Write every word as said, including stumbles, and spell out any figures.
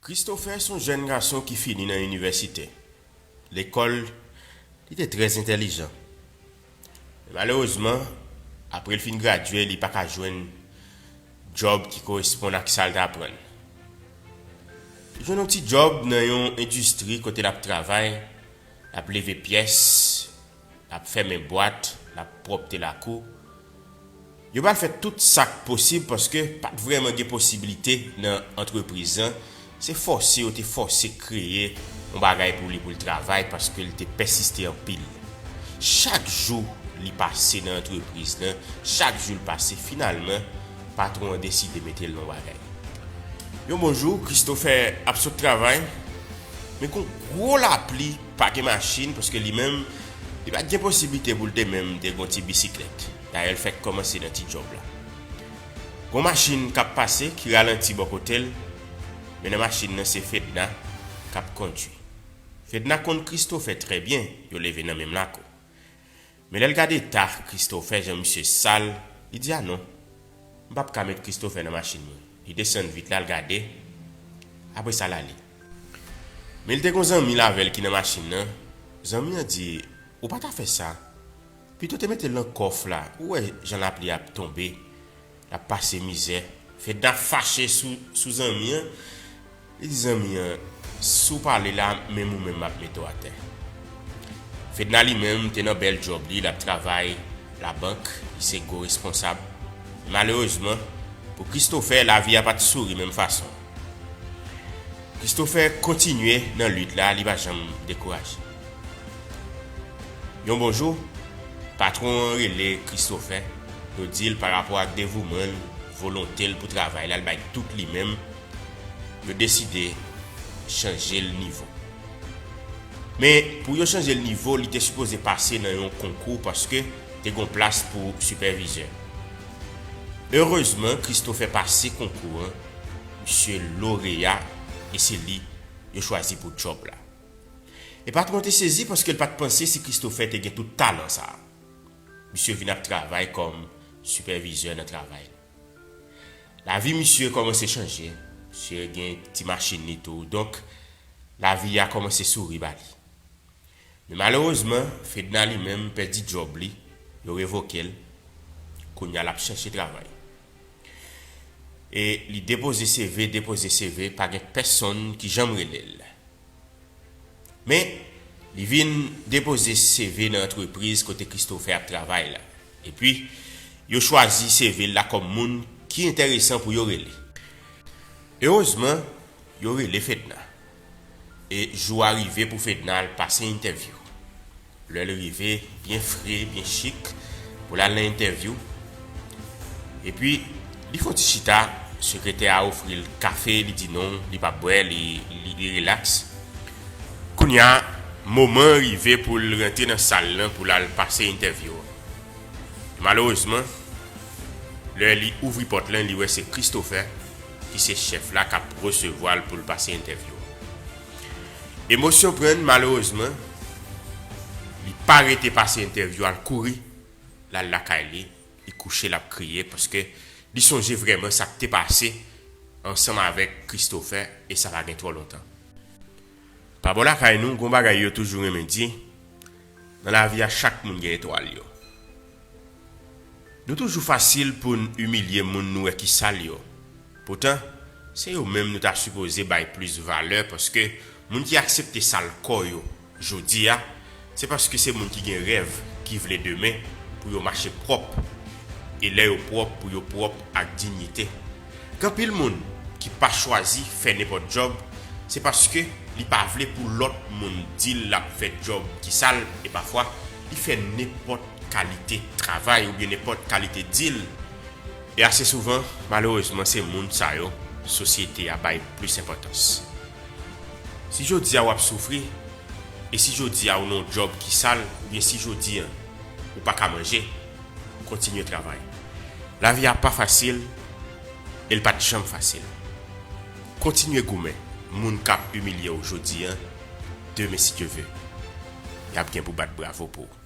Christopher se yon jèn gason ki fini nan inivèsite. Lekòl, li te trè entèlijan. Men malerezman, apre l fin gradye, li pa ka jwenn djòb ki koresponn ak sa l t aprann. Li jwenn yon ti djòb nan yon endistri kote l ap travay, l ap leve pyès, l ap fèmen bwat, l ap pwòpte lakou. Yo pral fè tout sa k posib paske pa t vrèman gen posiblite nan antrepriz lan. Se fòse yo te fòse kreye yon bagay pou li pou l travay paske l te pèsiste anpil. Chak jou li pase nan antrepriz lan, chak jou l pase, finalman, patwon an deside mete l nan yon bagay. Yon bon jou, Christopher ap sot travay, men gon gwo lapli, pa gen machin, paske li menm, li pa t gen posiblite pou l te menm te gon ti bisiklèt. Dayè, l fèk kòmanse nan ti djòb la. Gon machin k ap pase ki ralanti bò kote l, men nan machin nan se Fedna k ap kondui. Fedna konn Christopher trè byen, yo leve nan menm lakou. Men lè l gade eta Christopher, jan misye sal, li di, "A non, m p ap ka met Christopher nan machin mwen." Li desann vit la, l gade, apre sa l ale. Men li te gon zanmi l avè l ki nan machin nan. Zanmi an di, "Ou pa ta fè sa. Pito te mete l nan kòf la. Ou wè jan lapli ap tonbe, l ap pase mizè." Fedna fache sou, sou zanmi an. Li di zanmi an, "Si w pale la, menm ou menm m ap mete w atè." Fedna li menm te nan bèl djòb li, l ap travay labank, li se gwo responsab. Malerezman, pou Christopher, lavi a pa t souri menm fason. Christopher kontinye nan lit la, li pa janm dekouraje. Yon bon jou, patwon an rele Christopher, yo di l pa rapò ak devouman l, volonte l pou travay la, l bay tout li menm, yo deside chanje l nivo. Men, pou yo chanje l nivo, li te sipoze pase nan yon konkou paske te gon plas pou sipèvizè. Erezman, Christopher pase konkou an, misye loreya, e se li yo chwazi pou djòb la. E patwon te sezi paske l pa t panse si Christopher te gen tout talan sa a. Misye vin ap travay kòm sipèvizè nan travay li. Lavi misye kòmanse chanje. Misye gen ti machin li tou. Donk, lavi a kòmanse souri ba li. Men malerezman, Fedna li menm pèdi djòb li. Yo revoke l. Kounye a, l ap chèche travay. E li depoze C V, depoze C V, pa gen pèsonn ki janm rele l. Men, li vin depoze C V nan antrepriz kote Christopher ap travay la. Epi, yo chwazi C V l la kòm moun ki enteresan pou yo rele. Erezman, yo rele Fedna. E jou a rive pou Fedna al pase entèvyou. Lè l rive, byen fre, byen chik, pou l al nan entèvyou. Epi, li fè yon ti chita, sekretè a ofri l kafe, li di non, li p ap bwè, li, li, li rilaks. Kounye a, moman an rive pou l rantre nan sal lan pou l al pase entèvyou an. Malerezman, lè li ouvri pòt lan, li wè se Christopher ki se chèf la k ap resevwa l pou l pase entèvyou an. Emosyon pran l, malerezman, li pa rete pase entèvyou a, l kouri, l al lakay li, li kouche, l ap kriye, paske li sonje vrèman sa k te pase ansanm avèk Christopher, e sa pa gen twò lontan. Pa bò lakay nou, gon bagay yo toujou renmen di, nan lavi a, chak moun gen etwal yo. Nou toujou fasil pou n imilye moun nou wè ki sal yo. Poutan, se yo menm nou ta sipoze bay plis valè, paske moun ki aksepte sal kò yo jodi a, se paske se moun ki gen rèv, ki vle demen pou yo mache pwòp, e lè yo pwòp, pou yo pwòp ak diyite. Gen anpil moun ki pa chwazi fè nenpòt djòb, se paske li pa vle pou lòt moun di l l ap fè djòb ki sal, e pafwa, li fè nenpòt kalite travay oubyen nenpòt kalite dil. E ase souvan, malerezman, se moun sa yo sosyete a bay plis enpòtans. Si jodi a w ap soufri, e si jodi a ou nan yon djòb ki sal, oubyen si jodi a ou pa ka manje, kontinye travay. Lavi a pa fasil, e l pa t janm fasil. Kontinye goumen. Moun k ap imilye w jodi a, demen, si Dye ve, y ap gen pou bat bravo pou ou.